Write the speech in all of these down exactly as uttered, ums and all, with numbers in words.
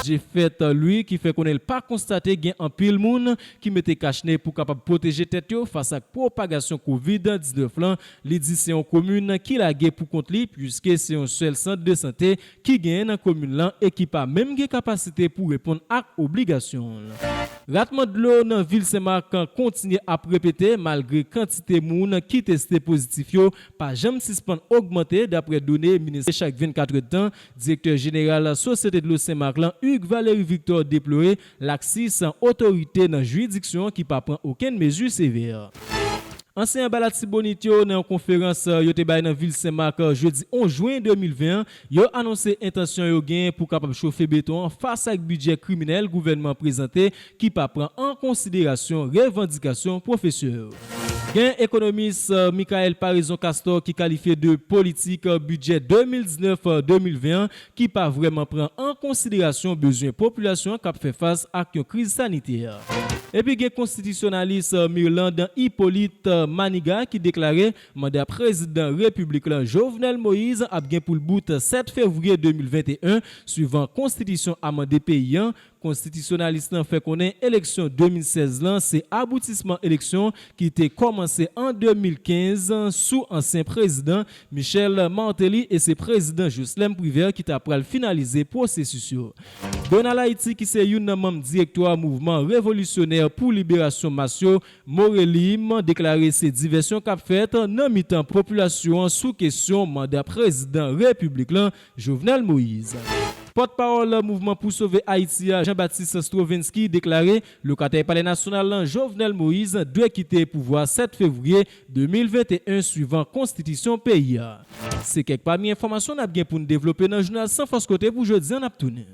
Jefèt Lwi ki fè konnen l pa konstate gen anpil moun ki mete kachne pou kapab pwoteje tèt yo fas ak pwopagasyon kovid diznèf lan. Li di se yon komin ki lage pou kont li, piske se yon sèl sant de sante ki genyen nan komin lan e ki pa menm gen kapasite pou reponn ak obligasyon l. Ratman dlo nan vil Senmak kontinye ap repete, malgre kantite moun ki teste pozitif yo pa janm sispann ogmante, dapre done ministè. Chak vennkat èdtan, direktè jeneral Sosyete Dlo Senmak lan, Hugues Valery Victor, deplore laksis otorite nan jiridiksyon an ki pa pran okenn mezi sevè. Ansyen ba Latibonit yo nan yon konferans, euh, yo te bay nan vil Senmak, euh, jedi onz jen de mil ven an, yo anonse entansyon yo gen pou kapab chofe beton an fas ak bidjè kriminèl gouvènman an prezante ki pa pran an konsiderasyon revandikasyon pwofesè yo. Gen ekonomis, euh, Michael Paraison Castor ki kalifye de politik, euh, bidjè de mil diznèf, euh, de mil ven an ki pa vrèman pran an konsiderasyon bezwen popilasyon an k ap fè fas ak yon kriz sanitè. Epi gen konstitisyonalis, euh, Mirlande Hyppolite, euh, Manigat ki deklare manda prezidan repiblik lan Jovenel Moïse ap gen pou l bout sèt fevriye de mil venteyen, swivan konstitisyon amande peyi an. Konstitisyonalis lan fè konnen eleksyon de mil sèz lan se aboutisman eleksyon ki te kòmanse an de mil kenz sou ansyen prezidan Michel Martelly e se prezidan Jocelerme Privert ki ta pral finalize pwosesis yo. Donald Haiti, ki se youn nan manm direktwa Mouvman Revolisyonè pou Liberasyon Mas yo, Morelim, deklare se divèsyon k ap fèt nan mitan popilasyon an sou kesyon manda prezidan repiblik lan, Jovenel Moïse. Pòtpawòl Mouvman pou Sove Ayiti a, Jean Baptiste Strovinski, deklare lokatè Palè Nasyonal lan, Jovenel Moïse, dwe kite pouvwa sèt fevriye de mil venteyen, swivan konstitisyon peyi a. Se kèk pami enfòmasyon n ap gen pou n devlope nan jounal San Fòs Kote pou jodi a, n ap tounen.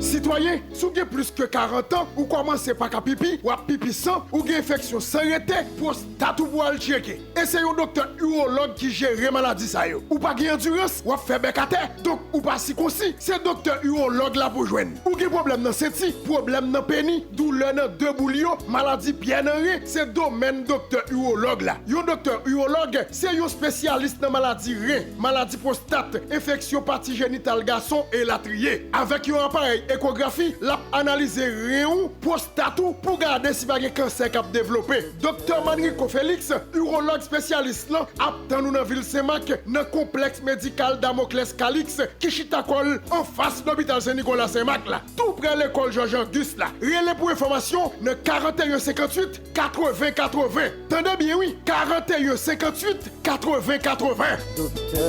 Sitwayen, si w gen plis ke karant an, ou kòmanse pa ka pipi, w ap pipi san, ou gen enfeksyon san rete, pwostat ou pou al tcheke. E se yon doktè iwològ ki jere maladi sa yo. Ou pa gen andirans, w ap fè bèk atè, donk ou pa sikonsi, se doktè iwològ la pou w jwenn. Ou gen pwoblèm nan senti, pwoblèm nan peni, doulè nan de boul yo, maladi pyè nan ren, se domèn doktè iwològ la. Yon doktè iwològ se yon espesyalis nan maladi ren, maladi pwostat, enfeksyon pati jenital gason, elatriye. Avèk yon aparèy ekografi, l ap analize ren ou, pwostat ou, pou gade si pa gen kansè k ap devlope. Doktè Manrico Félix, iwològ espesyalis lan, ap tann ou nan vil Senmak, nan konplèks medikal Damoclès Calix, ki chita kò l anfas lopital Sen Nikola Senmak la, tou prè lekòl Jòj Ogis la. Rele pou enfòmasyon nan karanteyen senkanntuit katreven katreven. Tande byen wi, karanteyen senkanntuit katreven katreven. Doktè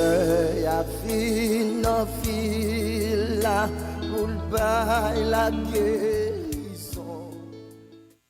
a vin nan vil la pou l bay la gerizon.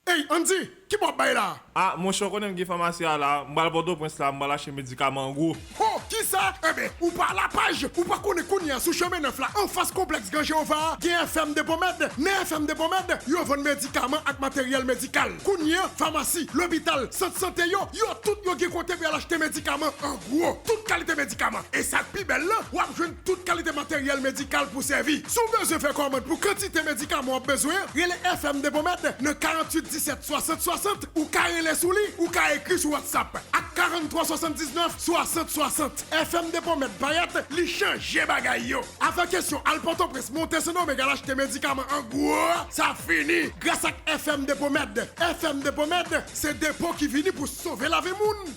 Ey, Andy, ki bò w ap bay la? Ah, monchè, w konnen m gen famasi a la. M pral Pòtoprens la, m pral achte medikaman an gwo. Ho, kisa? Enben, ou pa Lapaj, ou pa konnen kounye a sou Chemen Nèf la, anfas konplèks Gran Jewova a, gen F M de Pòmèd. Nan F M de Pòmèd, yo vann medikaman ak materyèl medikal. Kounye a, famasi, lopital, sant sante yo, yo tout yo gen kote pou y al achte medikaman an gwo. Tout kalite medikaman. E sa k pi bèl lan, w ap jwenn tout kalite materyèl medikal pou sèvi. Si w bezwen fè kòmand pou kantite medikaman w ap bezwen an, rele F M de Pòmèd nan karanntuit disèt swasant swasant. Ou ka rele sou li, ou ka ekri sou WhatsApp ak karanntrwa swasanndiznèf swasant swasant. F M de Pòmèd Payèt, li chanje bagay yo. Afè kesyon al Pòtoprens, monte Sendomeng al achte medikaman an gwo, sa fini. Gras ak F M de Pòmèd. F M de Pòmèd, se depo ki vini pou sove lavi moun.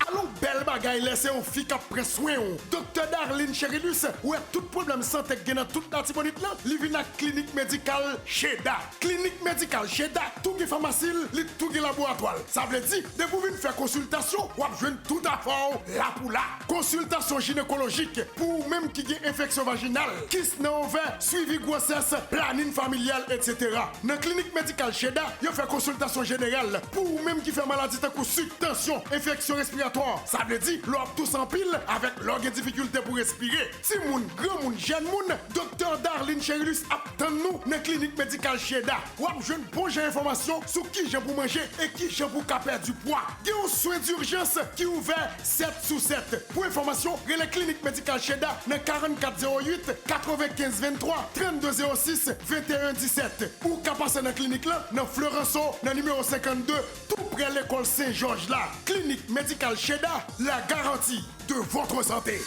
Alon bèl bagay lè se yon fi k ap pran swen w. Doktè Darline Cherilus wè tout pwoblèm sante k gen nan tout Latibonit lan, li vin ak klinik medikal Cheda. Klinik medikal Cheda tou gen famasi l, li tou gen laboratwa l. Sa vle di, depi w vin fè konsiltasyon, w ap jwenn tout afè w la pou la. Konsiltasyon jinekolojik, pou ou menm ki gen enfeksyon vajinal, kis nan ovè, swivi gwosès, planin familyal, etsetera. Nan klinik medikal Cheda, yo fè konsiltasyon jeneral pou ou menm ki fè maladi tankou sik, tansyon, enfeksyon respiratwa. Sa vle di, lè w ap touse anpil, avèk lè w gen difikilte pou respire. Timoun, granmoun, jèn moun, Doktè Darline Cherilus ap tann nou nan klinik medikal Cheda. W ap jwenn bon jan enfòmasyon sou kijan pou manje e kijan pou ka pèdi pwa. Gen yon swen dijans ki ouvè sèt sou sèt. Pou enfòmasyon, rele klinik medikal Cheda nan karannkat zewo uit, katrevenkenz venntwa, trannde zewo sis, venteyen disèt. Ou ka pase nan klinik lan nan Floranso, nan nimewo senkannde, tou prè lekòl Sen Jòj la. Klinik medikal Cheda, La garantie de votre santé.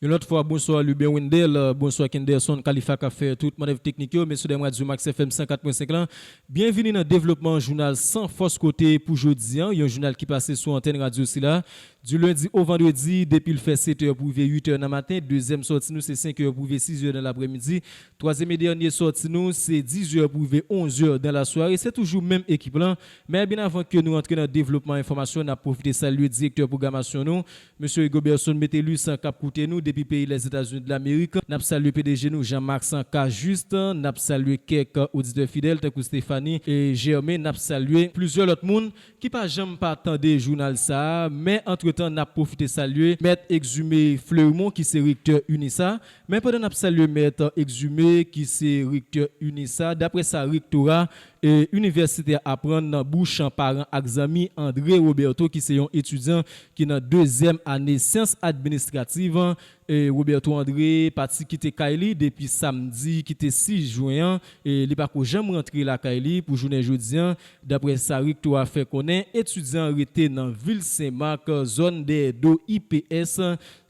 Yon lòt fwa, bonswa Luben Wendell, bonswa Kenderson Khalifa k ap fè tout mannèv teknik yo, mesye dam Radyo Max F M san kat pwen senk lan. Byenvini nan devlopman jounal San Fòs Kote pou jodi a, yon jounal ki pase sou antèn radyo sila, di lendi o vandredi, depi l fè sèt è pou rive uit è nan maten, dezyèm sòti nou se senk è pou rive siz è nan laprèmidi, twazyèm e dènye sòti nou se diz è pou rive onz è dan lasware, se toujou menm ekip lan. Men byen avan ke nou antre nan devlopman enfòmasyon, n ap pwofite salye direktè pwogramasyon nou, mesye Rigobertson Metellus, k ap koute nou depi peyi Lèzetazini de Lamerik. N ap salye P D G nou, Jean Max Cajuste. N ap salye kèk oditè fidèl, tankou Stéphanie e Germain. N ap salye plizyè lòt moun ki pa janm pa tande jounal sa a. Men, antretan, n ap pwofite salye Mèt Exumé Fleurimond, ki se rektè UNISA. Men pandan n ap salye Mèt Exumé, ki se rektè UNISA, daprè sa rektora e inivèsite a aprann nan bouch paran ak zanmi André Roberto, ki se yon etidyan ki nan dezyèm ane syans administrativ. E Roberto André pati kite kay li depi samdi ki te sis jen an, e li pako janm rantre lakay li pou jounen jodi a. Daprè sa rektora fè konnen, etidyan an rete nan vil Sen Mak, zòn dèyè do I P S.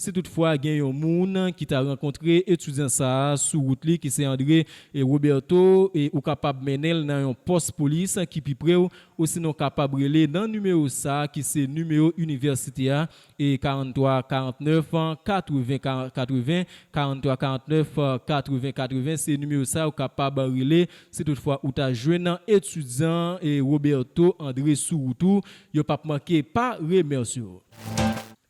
Si toutfwa gen yon moun ki ta rankontre etidyan sa a sou wout li, ki se André e Roberto, e ou kapab mennen l nan yon pòs polis ki pi pre w, osinon kapab rele nan nimewo sa a, ki se nimewo inivèsite a, e karant twa karant nèf katreven katreven, karant twa karant nèf katreven katreven, se nimewo sa a ou kapab rele si toutfwa ou ta jwenn etidyan e Roberto André sou wout ou. Yo p ap manke pa remèsye w.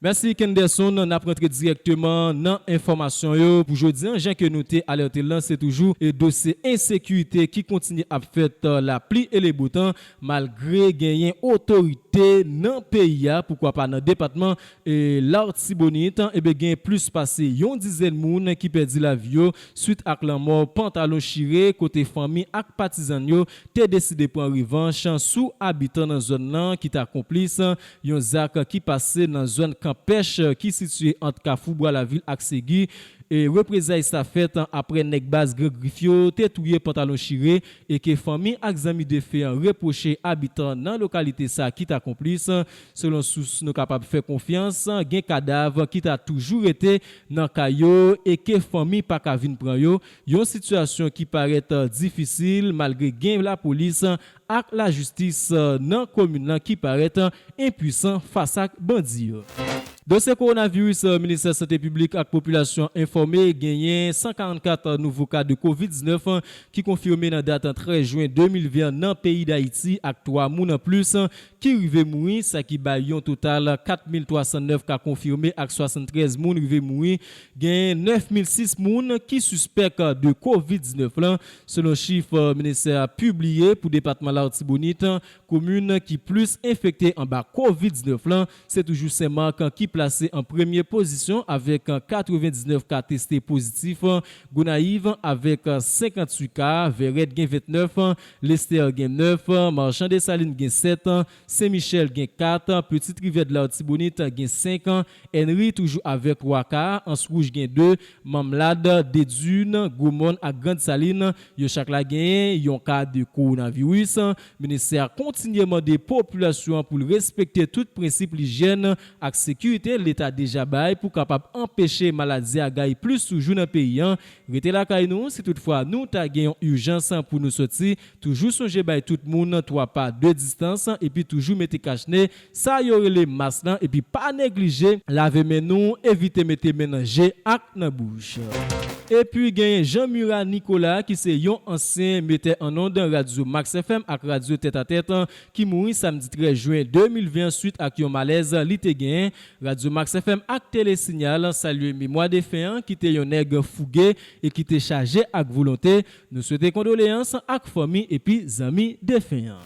Mèsi Kenderson, n ap rantre dirèkteman nan enfòmasyon yo pou jodi a. Jan ke nou te alète l lan, se toujou e dosye ensekirite ki kontinye ap fèt, lapli e lebotan, malgre genyen otorite nan peyi a, poukwa pa nan depatman e Latibonit, enben gen plis pase yon dizèn moun ki pèdi lavi yo swit ak lanmò Pantalon Chire, kote fanmi ak patizan yo te deside pran revanch sou abitan nan zòn nan ki ta konplis yon zak ki pase nan zòn Kanpèch ki sitiye ant Kafou Bwa Lavil ak Segi. E reprezay sa fèt aprè nèg baz Gran Grif yo te touye Pantalon Chire e ke fanmi ak zanmi defen an repwoche abitan nan lokalite sa ki ta konplis. Selon sous nou kapab fè konfyans, gen kadav ki ta toujou rete nan kay yo e ke fanmi pa ka vin pran yo, yon sitiyasyon ki parèt difisil malgre gen lapolis ak lajistis nan komin nan ki parèt enpwisan fas ak bandi yo. Dosye kowonaviris, Ministè Sante Piblik ak Popilasyon enfòme genyen san karannkat nouvo ka de kovid diznèf ki konfime nan dat trèz jen de mil ven an nan peyi Dayiti ak twa moun anplis ki rive mouri, sa ki bay yon total kat mil twa san nèf ka konfime ak swasanntrèz moun rive mouri. Gen nèf mil sis moun ki sispèk de kovid diznèf lan, selon chif ministè a pibliye pou depatman Latibonit. Komin ki plis enfekte anba kovid diznèf lan, se toujou Sen Mak ki plase an premye pozisyon avèk katrevendiznèf ka teste pozitif, Gonayiv avèk senkanntuit ka, Vèrèt gen ventnèf, Lestè gen nèf, Machan Desalin gen sèt, Sen Michèl gen kat, Pitit Rivyè de Latibonit gen senk, Ènri toujou avèk twa ka, Ans Wouj gen de, Manmlad, Dedin, Gwomòn ak Grand Salin, yo chak la genyen yon ka de kowonaviris. Ministè a kontinye mande popilasyon an pou l respekte tout prensip lijyèn ak sekirite Leta deja bay pou kapab anpeche maladi a gaye plis toujou nan peyi an. Rete lakay nou, si toutfwa nou ta gen yon ijans pou nou soti, toujou sonje bay tout moun twa pa de distans, epi toujou mete kachne, sa yo rele mas lan, epi pa neglije lave men nou, evite mete men nan je ak nan bouch. Epi genyen Jean Murat Nicolas, ki se yon ansyen metè an ond Radyo Max F M ak Radyo Tèt a Tèt, ki mouri samdi trèz jen de mil ven swit ak yon malèz li te genyen. Radyo Max F M ak Tele Signal salye memwa defen an, ki te yon nèg fouge e ki te chaje ak volonte. Nou swete kondoleyans ak fanmi epi zanmi defen an.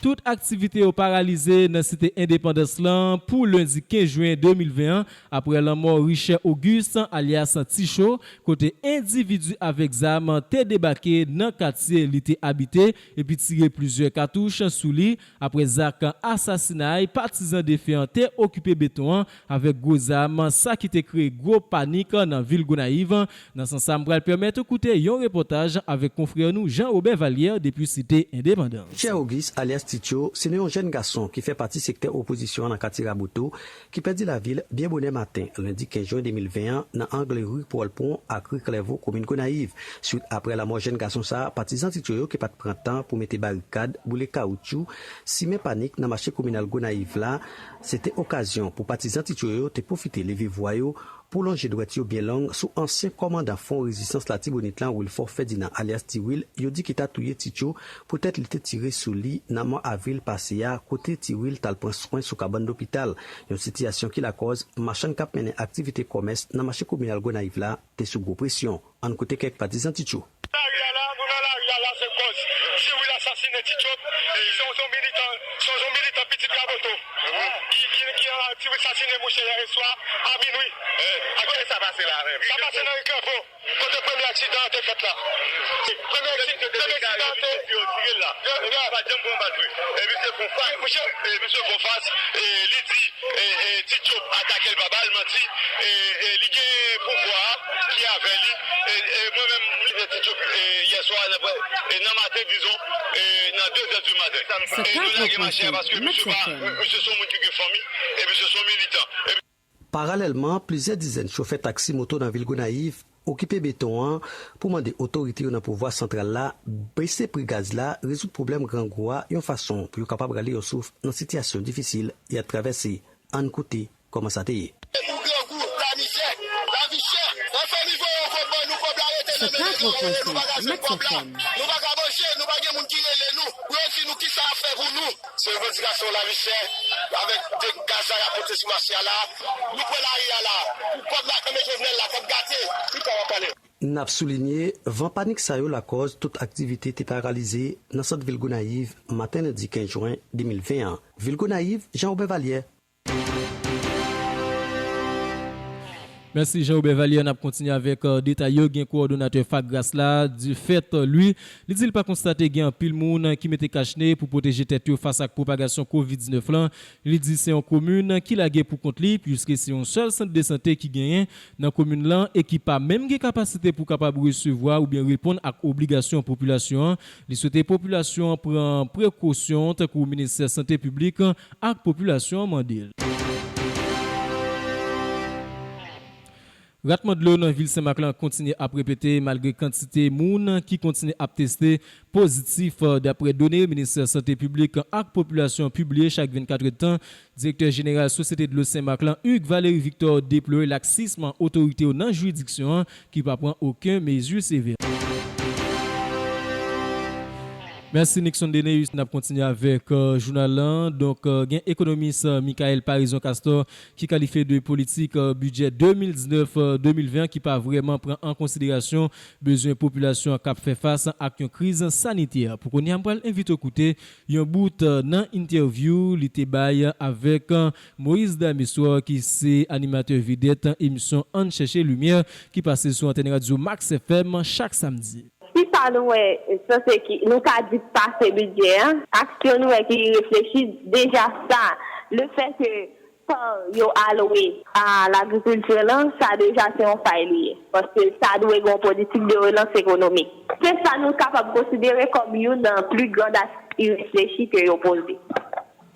Tout aktivite yo paralize nan Site Endepandans lan pou lendi kenz jen de mil ven an, apre lanmò Richard Auguste, alyas Ti Cho, kote endividi avèk zam te debake nan katye li te abite epi tire plizyè katouch sou li. Apre zak asasinay, patizan defen an te okipe beton an avèk gwo zam, sa ki te kreye gwo panik nan vil Gonayiv. Nan sans sa, m pral pèmèt ou koute yon repòtaj avèk konfrè nou Jean Robert Valière depi Site Endepandans. Richard Auguste, alyas Ti Cho, se non yon jèn gason ki fè pati sektè opozisyon an nan katye Raboto, ki pèdi lavi l byen bonè maten lendi kenz jen de mil ven an nan ang ri Paul Pont ak ri Clairvaux, komin Gonayiv. Swit apre lanmò jèn gason sa a, patizan Ti Cho yo ki pa t pran tan pou mete barikad, boule kawoutchou, simen panik nan mache kominal Gonayiv la, se te okazyon pou patizan Ti Cho yo te pwofite leve vwa yo pou lonje dwèt yo byen long sou ansyen kòmandan Fwon Rezistans Latibonit lan, Wilfort Ferdinand alyas Ti Wil, yo di ki ta touye Ti Cho poutèt li te tire sou li nan mwa avril pase a, kote Ti Wil t al pran swen sou kabann lopital. Yon sitiyasyon ki lakòz machann k ap mennen aktivite kòmès nan mache kominal Gonayiv la te sou gwo presyon. Ann koute kèk patizan Ti Cho. Lari a la, nou nan lari a la, se kòz Ti Wil asasinen Ti Cho, se yon, se yon militan, se yon, se yon militan pitit Raboto. Ki, ki, ki, Ti Wil asasinen mouche yè swa a minwi. Kote sa pase la menm? Sa pase nan ri Clairvaux, kote premye aksidan an te fèt la. Premye aksidan, premye aksidan an te. Yo, yo. Pa janm pran bal vre. E misye fon fas. Mouche. E misye fon fas. E li di, e, e, Ti Cho atake l, pa ba l manti. E, e li gen pouvwa a ki avè li. E, e mwen menm, m li fè Ti Cho, e, yè swa, nan, e, nan maten, dizon, e, nan de zè di maten. E nou lage machin an paske misye pa, misye se yon moun ki gen fanmi, e misye se yon militan. E Paralèlman, plizyè dizèn chofè taksi moto nan vil Gonayiv okipe beton an pou mande otorite yo nan pouvwa santral la bese pri gaz la, rezoud pwoblèm grangou a yon fason pou yo kapab rale yon souf nan sitiyasyon difisil y ap travèse. Ann koute kòman sa te ye. Pou grangou, lamizè, lavi chè, yon fanmi voye yon kòb ban nou, kòb la rete nan men nèg la, nou pa ka jwenn kòb la, nou pa ka manje, nou pa gen moun ki rele nou pou yo di nou kisa y ap fè pou nou. Se revandikasyon lavi chè, avèk de gaz la y ap monte sou mache a la. Nou pran lari a la. Pou kòb la, nan men Jovenel la, kòb gate. Li pa w ap pale. N ap soulinye, van panik sa yo lakòz tout aktivite te paralize nan sant vil Gonayiv, maten lendi kenz jen de mil ven an. Vil Gonayiv, Jean Robert Valière. Mèsi Jean Robert Valière. N ap kontinye avèk, euh, detay yo. Gen kowòdonatè FAGRAS la, Dufèt, euh, Louis, li di l pa konstate gen anpil moun ki mete kachne pou pwoteje tèt yo fas ak pwopagasyon kovid diznèf lan. Li di se yon komin ki lage pou kont li, piske se yon sèl sant de sante ki genyen nan komin lan e ki pa menm gen kapasite pou kapab resevwa oubyen reponn ak obligasyon popilasyon an. Li swete popilasyon an pran prekosyon, tankou ministè sante piblik ak popilasyon an mande l. Ratman dlo nan vil Senmak lan kontinye ap repete malgre kantite moun ki kontinye ap teste pozitif, dapre done Ministè Sante Piblik ak Popilasyon pibliye chak vennkat èdtan. Direktè jeneral Sosyete Dlo Senmak lan, Hugues Valéry Victor, deplore laksism otorite yo nan jiridiksyon an ki pa pran okenn mezi sevè. Mèsi Nixon Deneus. N ap kontinye avèk, euh, jounal lan. Donk, euh, gen ekonomis, euh, Michael Paraison Castor ki kalifye de politik, euh, bidjè de mil diznèf, euh, de mil ven ki pa vrèman pran an konsiderasyon bezwen popilasyon an k ap fè fas ak yon kriz sanitè. Pou kounye a, m pral envite w koute yon bout, euh, nan entèvyou li te bay avèk, euh, Moïse Damessoir, ki se animatè vedèt emisyon Ann Chèche Limyè ki pase sou antèn radyo Max F M chak samdi. Kisa nou wè, sanse ki, nou ka di pase bidjè a, aksyon nou wè ki reflechi, deja sa, le fè ke tan yo alwe a lagrikilti lan, sa deja se yon fay li ye. Paske sa dwe gen yon politik de relans ekonomik. Se sa nou kapab konsidere kòm youn nan pli gran dat ireflechi ke yo poze.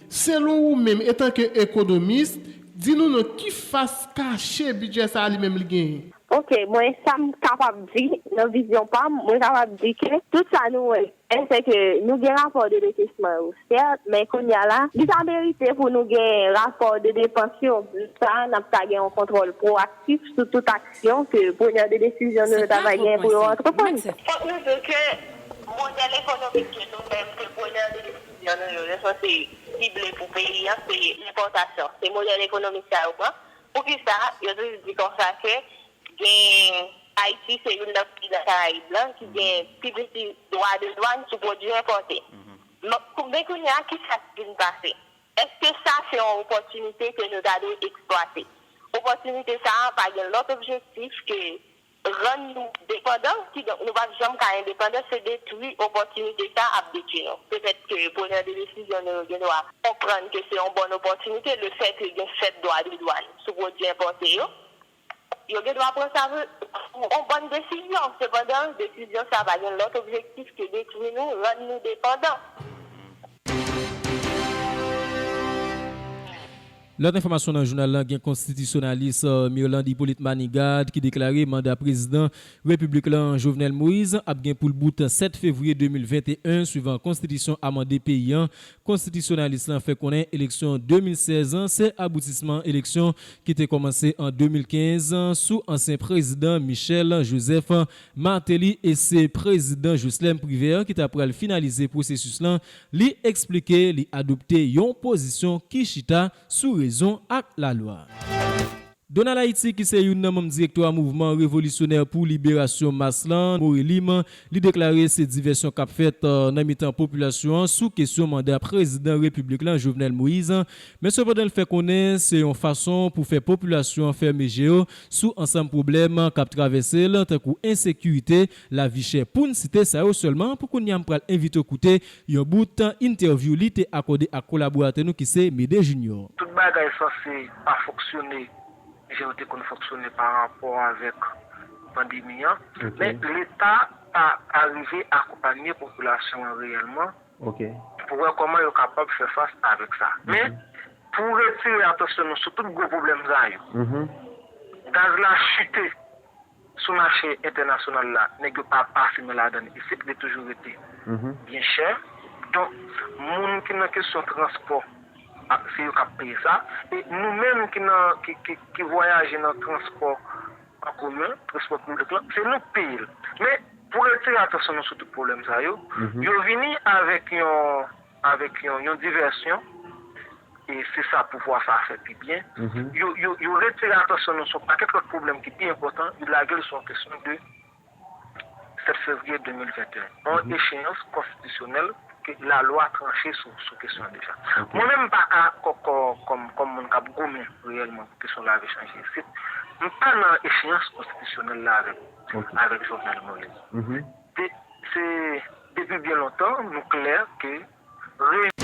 Selon ou menm, etanke ekonomis, di nou nan ki fas kache bidjè sa a li menm li genyen? Ok, mwen, sa m kapab di, nan vizyon pa m, mwen kapab di ke tout sa nou wè, se ke nou gen rapò de dekesman yo, sèt, men kounye a la, li ta merite pou nou gen rapò de depans yo. Sa, n ap ta gen yon kontwòl pwoaktif sou tout aksyon ke prenè de desizyon nou yo ta va gen pou yo antreprann. Fòk nou di ke modèl ekonomik ke nou menm, ke prenè de desizyon nou yo, yo sanse sible pou peyi a, se enpòtasyon. Se modèl ekonomik sa yo pran. Poukisa? Yo toujou di konsa ke gen, Ayiti se youn nan peyi nan Karayib lan ki gen pi piti dwa de dwàn sou pwodui enpòte. M ap konnen kounye a kisa k vin pase. Èske sa se yon opòtinite ke nou ta dwe eksplwate? Opòtinite sa a pa gen lòt objektif ke rann nou depandan, kidonk nou p ap janm ka endepandan, se detwi opòtinite sa ap detwi nou. Petèt ke prenè de desizyon nou yo gen dwa konprann ke se yon bòn opòtinite, lefètke gen sèt dwa de dwàn sou pwodui enpòte yo, yo gen dwa pran sa vre, yon bòn desizyon. Sepandan, desizyon sa pa gen lòt objektif ke detwi nou, rann nou depandan. Lòt enfòmasyon nan jounal lan, gen konstitisyonalis Mirlande Hyppolite Manigat ki deklare manda prezidan repiblik lan Jovenel Moïse ap gen pou l bout sèt fevriye de mil venteyen, swivan konstitisyon amande peyi an. Konstitisyonalis lan fè konnen eleksyon de mil sèz an se aboutisman eleksyon ki te kòmanse an de mil kenz sou ansyen prezidan Michel Joseph Martelly e se prezidan Joslèm Privè ki ta pral finalize pwosesis lan. Li eksplike li adopte yon pozisyon ki chita sou rezon ak lalwa. Donald Haiti, ki se youn nan manm direktwa Mouvman Revolisyonè pou Liberasyon Mas lan, Morelim, li deklare se divèsyon k ap fèt nan mitan popilasyon an sou kesyon manda prezidan repiblik lan, Jovenel Moïse. Men sepandan, l fè konnen se yon fason pou fè popilasyon an fèmen je yo sou ansanm pwoblèm k ap travèse l, tankou ensekirite, lavi chè, pou n site sa yo sèlman. Pou kounye a, m pral envite w koute yon bout entèvyou li te akòde ak kolaboratè nou ki se Mede Junior. Tout bagay sanse pa fonksyone jan yo te konn fonksyone pa rapò avèk pandemi an, men Leta pa pa rive akonpanye popilasyon an reyèlman pou wè kòman yo kapab fè fas avèk sa. Men, pou retire atansyon nou sou tout gwo pwoblèm sa yo, gaz la chite sou mache entènasyonal la, nèg yo pa pa fimen ladan l isit, li toujou rete byen chè. Donk, moun ki nan kesyon transpò, se yo k ap peye sa. E nou menm ki nan ki ki ki vwayaje nan transpò an komen, transpò piblik lan, se nou k peye l. Men, pou retire atansyon nou sou tout pwoblèm sa yo, yo vini avèk yon avèk yon yon divèsyon, e se sa pouvwa sa a fè pi byen. Yo yo yo retire atansyon nou sou yon pakèt lòt pwoblèm ki pi enpòtan, yo lage l sou yon kesyon de sèt fevriye de mil venteyen, yon echeyans konstitisyonèl ke lalwa tranche sou sou kesyon an deja. Mwen menm m pa ka kò kò kòm kòm moun k ap goumen reyèlman pou kesyon lavi chanje isit, m pa nan echeyans konstitisyonèl la avèk avèk Jovenel Moïse. Se depi byen lontan nou klè ke rejim.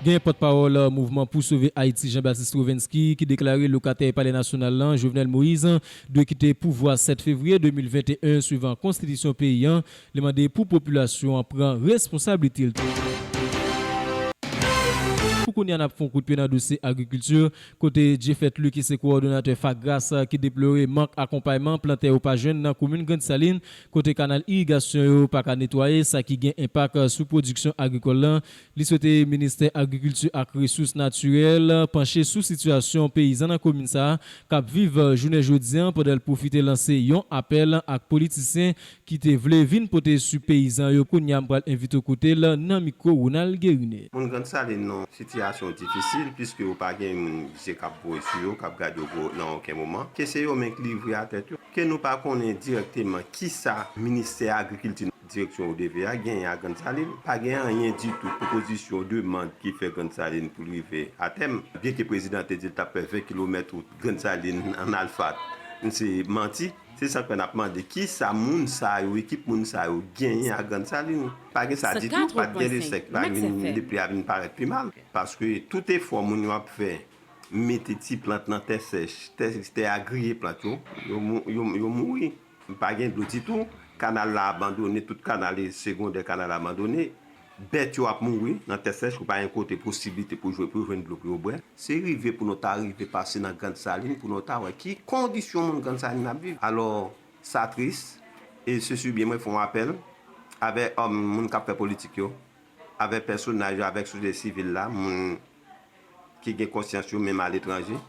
Gen pòtpawòl Mouvman pou Sove Ayiti, Jean Baptiste Strovenski, ki deklare lokatè Palè Nasyonal lan, Jovenel Moïse, dwe kite pouvwa sèt fevriye de mil venteyen swivan konstitisyon peyi an. Li mande pou popilasyon an pran responsablite l. Pou kounye a, n ap fè yon kout pye nan dosye agrikilti. Kote Jefet Louis ki se kowòdonatè FAGRAS ki deplore mank akonpayman plantè yo pa jwenn nan komin Grandsalin, kote kanal irigasyon yo pa ka netwaye, sa ki gen enpak sou pwodiksyon agrikòl lan. Li swete Ministè Agrikilti ak Resous Natirèl panche sou sitiyasyon peyizan nan komin sa a k ap viv jounen jodi a, pandan l pwofite lanse yon apèl ak politisyen ki te vle vin pote sou peyizan yo. Kounye a, m pral envite w koute l nan mikwo Ronald Guerinet. Moun Grandsalin nan sitiyasyon difisil, piske yo pa gen moun je k ap voye sou yo, k ap gade yo nan okenn moman. Ke se yo menm k livre a tèt yo. Ke nou pa konnen dirèkteman kisa Ministè Agrikilti, direksyon O D V a, genyen ak Grandsalin. Pa gen anyen ditou, pwopozisyon, demann ki fè Grandsalin pou l rive a tèm. Byenke prezidan te di l t ap fè ven kilomèt wout Grandsalin ann al Fad, se manti. Se sa k fè n ap mande kisa moun sa yo, ekip moun sa yo genyen ak Grandsalin. Pa gen sa ditou, pa t gen lesèk, pa vin, lepli a vin parèt pi mal. Paske tout efò moun yo ap fè, mete ti plant nan tè sèch, tè, tè a griye plant yo, yo, yo, yo mouri. Pa gen dlo ditou, kanal la abandone, tout kanal segondè kanal abandone. Bèt yo ap mouri nan tè sèch, ou pa gen kote posiblite pou jwe, pou yo jwenn dlo pou yo bwè. Se rive pou nou ta rive pase nan Grandsalin, pou nou ta wè ki kondisyon moun Grandsalin ap viv. Alò, sa tris, e se sibyen mwen fè yon apèl avèk, um, moun k ap fè politik yo, avèk pèsonaj yo, avèk sosyete sivil la, moun ki gen konsyans yo, menm aletranje,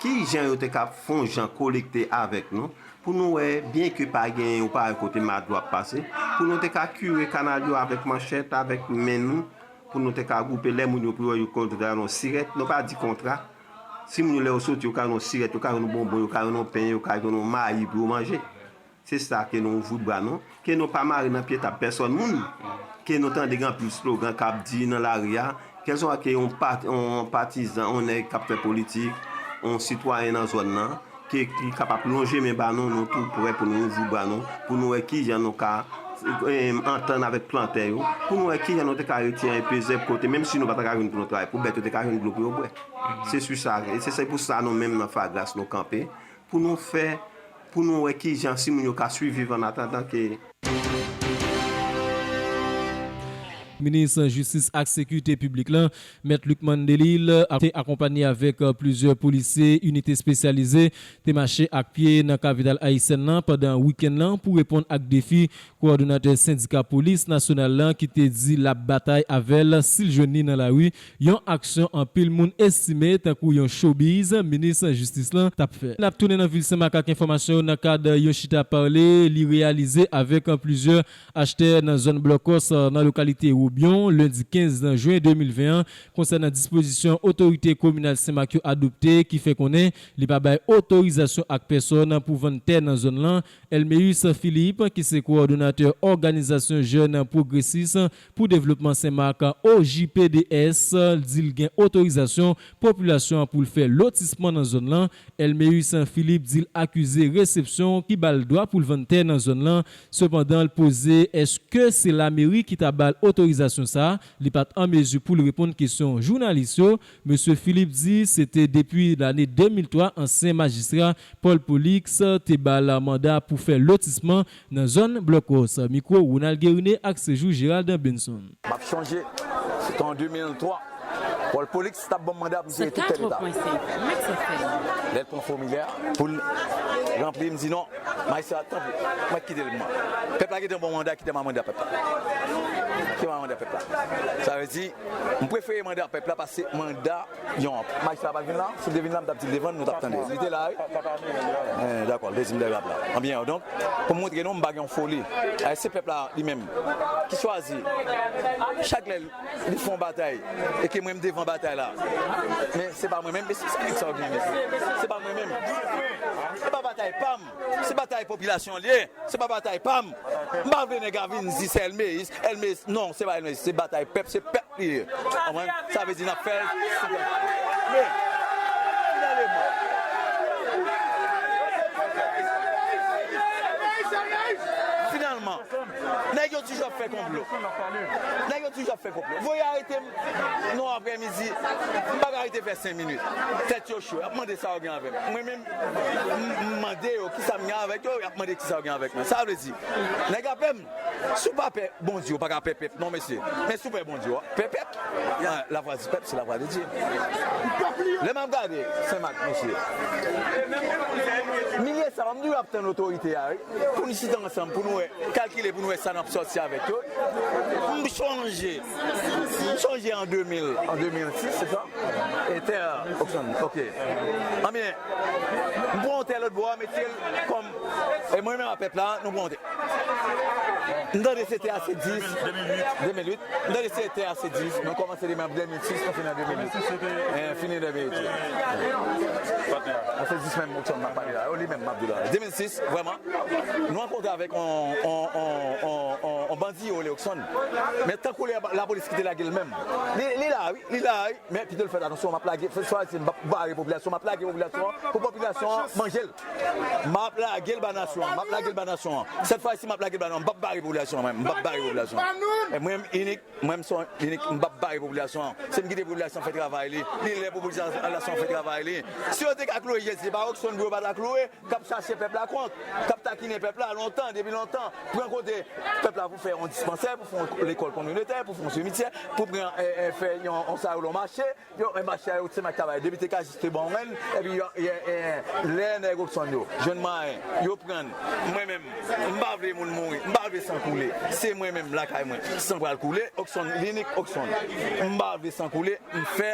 kijan yo te ka fè yon jan kolekte avèk nou, pou nou wè, byenke pa gen, ou pa wè kote madlo ap pase, pou nou te ka kire kanal yo avèk manchèt, avèk men nou, pou nou te ka gwoupe lè moun yo pou yo, yo konn nan yon sirèt, nou pa di kontra. Si moun yo lè yo soti, yo ka jwenn yon sirèt, yo ka jwenn yon bonbon, yo ka jwenn yon pen, yo ka jwenn yon mayi pou yo manje. Se sa ke nou ouvri bra nou, ke nou pa mare nan pye tab pèsòn moun, ke nou tande gen anpil slogan k ap di nan lari a, kèlswa ke yon pa-, yon patizan, yon nèg k ap fè politik, yon sitwayen nan zòn nan, ke, ki kapab lonje men ba nou, nou tou prè pou nou ouvri bra nou, pou nou wè kijan nou ka, em, antann avèk plantè yo, pou nou wè kijan nou te ka retire enpe zèb kote, menm si nou pa ta ka jwenn pou nou travay, pou bèt yo te ka jwenn dlo pou yo bwè. Se sou sa, e se, se pou sa nou menm nan Fagras nou kanpe, pou nou fè, pou nou wè kijan si moun yo ka swiviv an atandan ke Minis Jistis ak Sekirite Piblik lan, Mèt Lucmane Delille, a-, te akonpanye avèk, euh, plizyè polisye inite espesyalize, te mache ak pye nan kapital ayisyèn nan pandan wikenn lan pou reponn ak defi kowòdonatè sendika polis nasyonal lan ki te di l ap batay avè l si l jwenn li nan lari, yon aksyon anpil moun estime tankou yon showbiz minis jistis lan t ap fè. N ap tounen nan vil Senmak ak enfòmasyon yo nan kad yon chita pale li reyalize avèk plizyè achtè nan zòn Blòkòs, nan lokalite Wobyon, lendi kenz jen de mil ven an, konsènan dispozisyon otorite kominal Senmak yo adopte ki fè konnen li pa bay otorizasyon ak pèsòn pou vann tè nan zòn lan. Elmeus Philippe, ki se kowòdonatè òganizasyon jèn pwogresis pou devlopman Senmak, O J P D S, di l gen otorizasyon popilasyon an pou l fè lotisman nan zòn lan. Elmeus Philippe di l akize resepsyon ki ba l dwa pou l vann tè nan zòn lan. Sepandan, l poze èske se lameri ki ta ba l otorizasyon sa a. Li pa t an mezi pou l reponn kesyon jounalis yo. Mesye Philippe di se te depi lane de mil twa ansyen majistra Paul Pollux te ba l manda pou fè lotisman nan zòn Blòkòs. Mikwo, Ronald Guerinet ak Sejou Gérald Benson. M ap chonje, se te an de mil twa. Paul Pollux t ap ban m manda pou m jere tout tè leta. Lè l pran fòmilè a pou l ranpli, m di non, majistra, tanpri, mwen kite l mwen. Pèp la gentan ban m manda, kite m al manda pèp la. Kite m al manda pèp la. Sa vle di, m prefere manda pèp la pase manda yon majistra pa t vin la. Si l te vin la, m t ap di l devan n, nou t ap tande. Li te la, wi. Eh, dakò, l te di m dèyè l ap la. Anbyen, donk, pou m montre nou, m pa gen yon foli. Eh, se pèp la li menm ki chwazi. Chak lè li fè yon batay, e ke mwen m devan batay la. Men se pa mwen menm, men se sa w gen, mesye. Se pa mwen menm. Se pa batay pa m. Se batay popilasyon l ye. Se pa batay pa m. M pa vle nèg a vin di se Elmeus, Elmeus. Non, se pa Elmeus. Se batay pèp, se pèp li ye. Konprann? Sa vle di n ap fè l. Men, finalman, finalman, nèg yo toujou ap fè konplo. Nèg yo toujou ap fè konplo. Voye arete m nan aprèmidi. M pa ka rete fè senk minit. Tèt yo cho. Y ap mande sa yo gen avè m. Mwen menm, m, m mande yo kisa m gen avèk yo, y ap mande kisa yo gen avèk mwen. Sa vle di, nèg ap pè m. Si w pa pè Bondye, w pa ka pè pèp, non, mesye. Men si w pè Bondye, w ap pè pèp. Ah, lavwa di pèp, se lavwa de Dye. Lè m ap gade Senmak, mesye, milye sa, m di w ap tann otorite a, wi. Pou n chita ansanm, pou nou wè, kalkile pou nou wè sa n ap sòti avèk yo. M chonje, m chonje an de mil, an de mil sis, se sa? E tè a, Okson, ok. Anbyen, m pran yon tè lòt bò a, mete l kòm, e mwen menm ak pèp la, nou pran yon tè. M tande se tè a se dis, de mil uit. M tande se tè a se dis, mwen kòmanse demen an de mil sis, mwen fini an de mil uit. Eh, fini de mil uit. An se dis menm Okson m ap pale la, li menm m ap di la. De mil sis, vrèman, nou rankontre avèk on, on, on, on, on, on bandi yo rele Okson. Men tankou lè lapolis ki te lage l menm. Li, li la, wi, li la, wi. Men pito l fè atansyon, m ap lage, fè swa si m ap bare popilasyon, m ap lage popilasyon an, pou popilasyon an manje l. M ap lage l ba nasyon an, m ap lage l ba nasyon an. Sèt fwa isi, m ap lage l ba nasyon an, m p ap bare popilasyon an, mwen, m p ap bare popilasyon an. E mwen, inik, mwen, m se yon inik, m p ap bare popilasyon an. Se m kite popilasyon an fè travay li. Li lè popilasyon an fè travay li. Si yo te ka kloure Jezi, se pa Okson pou yo pa ta kloure, k ap chache pèp la kont, k ap takinen pèp la lontan, depi lontan, pran kote pèp la pou fè yon dispansè, pou fè yon lekòl kominotè, pou fè yon simityè, pou pran, eh, eh, fè yon, yon sa yo lè yon mache, yo, eh, mache a yo, se Senmak travay, depi te ka jis te ban yon rèn, epi yo, eh, eh, lè nèg Okson yo jwenn mwayen, yo pran, mwen menm, m pa vle moun mouri, m pa vle san koule, se mwen menm lakay mwen, san pral koule, Okson, inik Okson, m pa vle san koule, m fè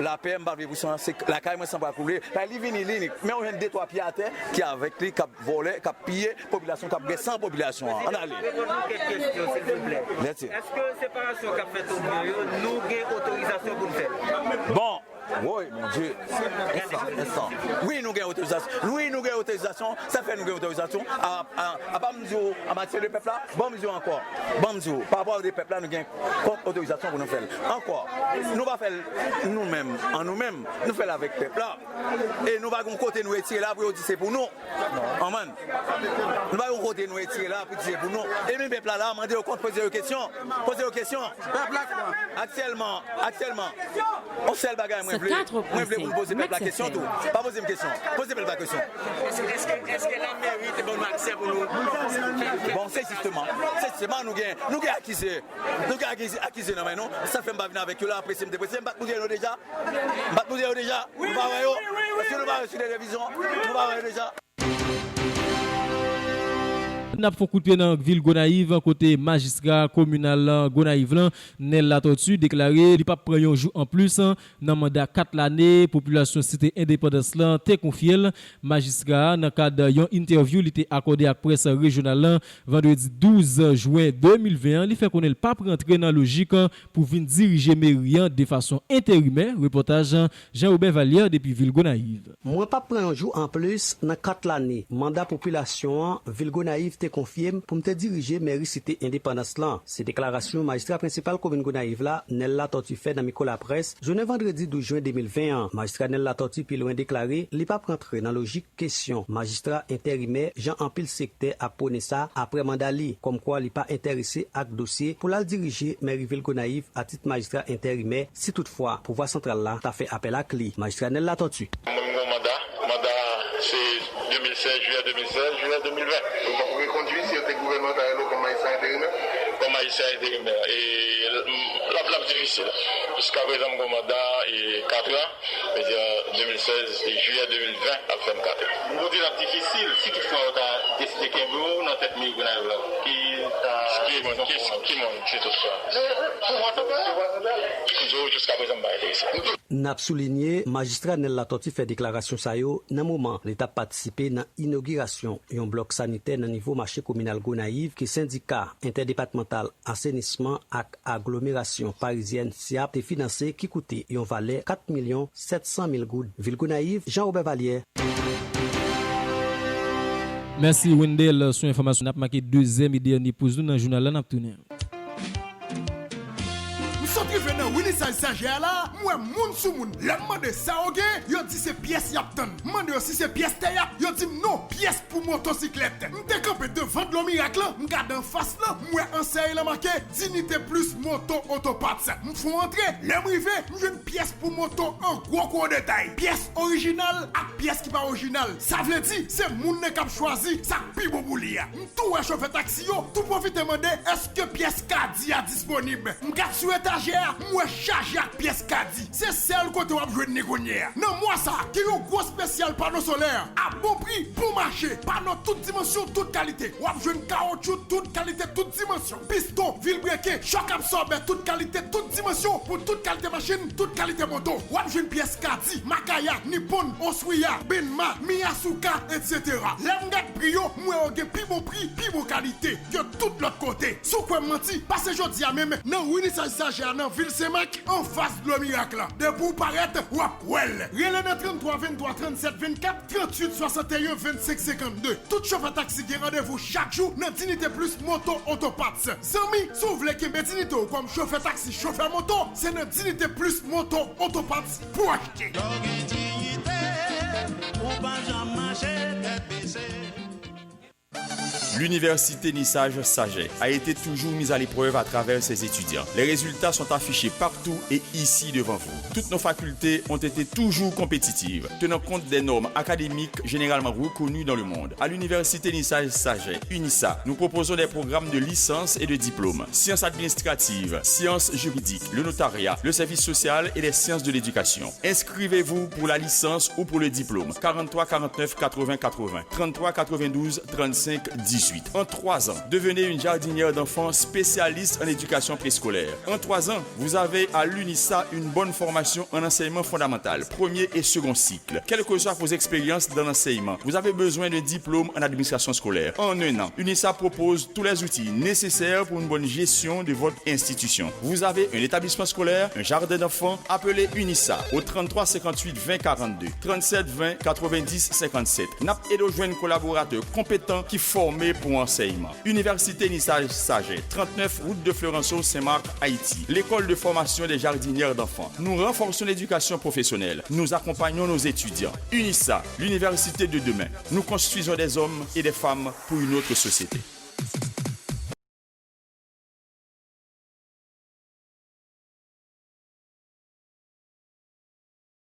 lapè, m pa vle pou san, se lakay mwen san pral koule. Paske li vini, li, li, men ou jwenn de twa pye atè ki avèk li, k ap vòlè, k ap piye, popilasyon k ap gen san popilasyon an. Ann ale. Reponn nou kèk kesyon, silvouplè. Mèsi. Èske separasyon k ap fèt Wobyon yo, nou gen otorizasyon pou n fè l? Bon, Woy, Bondye. Ensan, ensan. Wi, nou gen otorizasyon. Wi, nou gen otorizasyon. Sa fè nou gen otorizasyon. A, a, a pa m di w, an matyè de pèp la, ban m di w ankò. Ban m di w, pa rapò de pèp la, nou gen kont otorizasyon pou nou fè l. Ankò, nou pa fè l nou menm, an nou menm. Nou fè l avèk pèp la. E nou pa gen kote nou retire la pou yo di se pou nou. Anmàn. Nou pa gen kote nou retire la pou di se pou nou. E men pèp la la, mande yo kont, poze yo kesyon. Poze yo kesyon. Pèp la kwa? Aktyèlman, aktyèlman, yon sèl bagay mwen vle. Mwen vle pou nou poze pèp la kesyon tou. Pa poze m kesyon. Poze pèp la kesyon. Èske, èske, èske lanmeri te ban nou aksè pou nou fè, fè... Bon, se jisteman. Se jisteman nou gen, nou gen akize. Nou gen akize, akize nan men nou. Sa fè m pa vin avèk yo la, prese m te prese. M pa t montre yo deja. M pa t montre yo deja. Nou pa wè yo. Èske nou pa wè yo sou televizyon? Nou pa wè yo deja. N ap fè yon kout pye nan vil Gonayiv, kote majistra kominal Gonayiv lan, Nel Latortue, deklare li p ap pran yon jou anplis nan manda kat lane popilasyon Site Endepandans lan te konfye l. Majistra a, nan kad yon entèvyou li te akòde ak près rejyonal lan vandredi douz jen de mil ven an, li fè konnen l p ap rantre nan lojik pou vin dirije meri an de fason enterimè. Repòtaj Jean Robert Valière depi vil Gonayiv. Mwen p ap pran yon jou anplis nan kat lane manda popilasyon an vil Gonayiv te konfye m pou m te dirije mèri Site Endepandans lan. Se deklarasyon majistra prensipal komin Gonayiv la, Nel Latortue, fè nan mikwo laprès, jounen vandredi douz jen de mil ven an. Majistra Nel Latortue pi lwen deklare li p ap rantre nan lojik kesyon majistra enterimè, jan anpil sektè ap pwone sa apre manda li, kòmkwa li pa enterese ak dosye pou l al dirije mèri vil Gonayiv a tit majistra enterimè, si toutfwa pouvwa santral la ta fè apèl ak li. Majistra Nel Latortue. Mwen, m gen yon manda. Manda a se de mil sèz, jiyè de mil sèz, jiyè de mil ven. Ou p ap rekondui si yo te gouvènman ta rele w kòm majistra enterimè? Kòm majistra enterimè, e l, l ap, l ap difisil. Jiskaprezan, m gen yon manda e kat an. Mwen di, an de mil sèz, e jiyè de mil ven, l ap fè m kat an. Ou di l ap difisil, si toutfwa yo ta deside kenbe w nan tèt meri Gonayiv la, ki ta... Ki moun, ki, ki moun, si toutfwa? Pouvwa santral. M di w, jiskaprezan, m pa enterese. N ap soulinye, majistra Nel Latortue fè deklarasyon sa yo nan moman li t ap patisipe nan inogirasyon yon blòk sanitè nan nivo mache kominal Gonayiv ke sendika entèdepatmantal asenisman ak aglomerasyon parizyèn, syap, te finanse, ki koute yon valè kat milyon sèt san mil goud. Vil Gonayiv, Jean Robert Valière. Mèsi Wendell sou enfòmasyon. N ap make dezyèm e dènye poz nou nan jounal la, n ap tounen. M sot rive nan Winnie Size Sajè a la, m wè moun sou moun. Lè m mande sa yo gen, yo di se pyès y ap tann. M mande yo si se pyès tè y ap, yo di m non, pyès pou motosiklèt. M te kanpe devan Dlo Mirak lan, m gade anfas lan, m wè ansèy lan make Dignité Plus Moto Auto Parts. M fè yon antre, lè m rive, m jwenn pyès pou moto an gwo gwo detay. Pyès orijinal ak pyès ki pa orijinal. Sa vle di, se moun nan k ap chwazi sa k pi bon pou li a. M tou wè chofè taksi yo tou pwofite mande èske pyès kadi a disponib. M gad sou etajè a, m wè chaje ak pyès kadi. Se sèl kote w ap jwenn li kounye a. Nan mwa sa a, gen yon gwo espesyal pano solè a bon pri, bon mache. Pano tout dimansyon, tout kalite. W ap jwenn kawotchou tout kalite, tout dimansyon. Piston, vilbreke, chòk absòbè, tout kalite, tout dimansyon, pou tout kalite machin, tout kalite moto. W ap jwenn pyès kadi, Makaya, Nippon, Oswiya, Benma, Miyasuka, etsetera. Lè m gad pri yo, m wè yo gen pi bon pri, pi bon kalite ke tout lòt kote. Si w kwè m manti, pase jodi a menm nan Winnie Size Sajè a nan vil Senmak, anfas Dlo Mirak lan. Depi w parèt, w ap wè l. Rele nan tranntwa venntwa trannsèt vennkat, trantuit swasanteyen vennsenk senkannde. Tout chofè taksi gen randevou chak jou nan Dignité Plus Moto Auto Parts. Zanmi, si w vle kenbe diyite w kòm chofè taksi, chofè moto, se nan Dignité Plus Moto Auto Parts pou w achte. Lè w gen diyite, ou pa janm mache tèt bese. L'université Nissage Sagesse a été toujours mise à l'épreuve à travers ses étudiants. Les résultats sont affichés partout et ici devant vous. Toutes nos facultés ont été toujours compétitives, tenant compte des normes académiques généralement reconnues dans le monde. À l'université Nissage Sagesse, UNISA, nous proposons des programmes de licence et de diplôme, sciences administratives, sciences juridiques, le notariat, le service social et les sciences de l'éducation. Inscrivez-vous pour la licence ou pour le diplôme. Quarante-trois quarante-neuf quatre-vingts quatre-vingts, trente-trois quatre-vingt-douze trente-cinq dix-huit. suite. En trois ans, devenez une jardinière d'enfants spécialiste en éducation préscolaire. En trois ans, vous avez à l'UNISA une bonne formation en enseignement fondamental, premier et second cycle. Quelles que soient vos expériences dans l'enseignement, vous avez besoin d'un diplôme en administration scolaire. En un an, UNISA propose tous les outils nécessaires pour une bonne gestion de votre institution. Vous avez un établissement scolaire, un jardin d'enfants, appelez UNISA au trente-trois cinquante-huit vingt quarante-deux, trente-sept vingt quatre-vingt-dix cinquante-sept. N ap ede w jwenn kolaboratè konpetan ki fòme pou ansèyman. Université UNISA Saget, trente-neuf route de Florenceau, Saint-Marc, Haïti. L'école de formation des jardinières d'enfants. Nous renforçons l'éducation professionnelle. Nous accompagnons nos étudiants. UNISA, l'université de demain. Nous construisons des hommes et des femmes pour une autre société.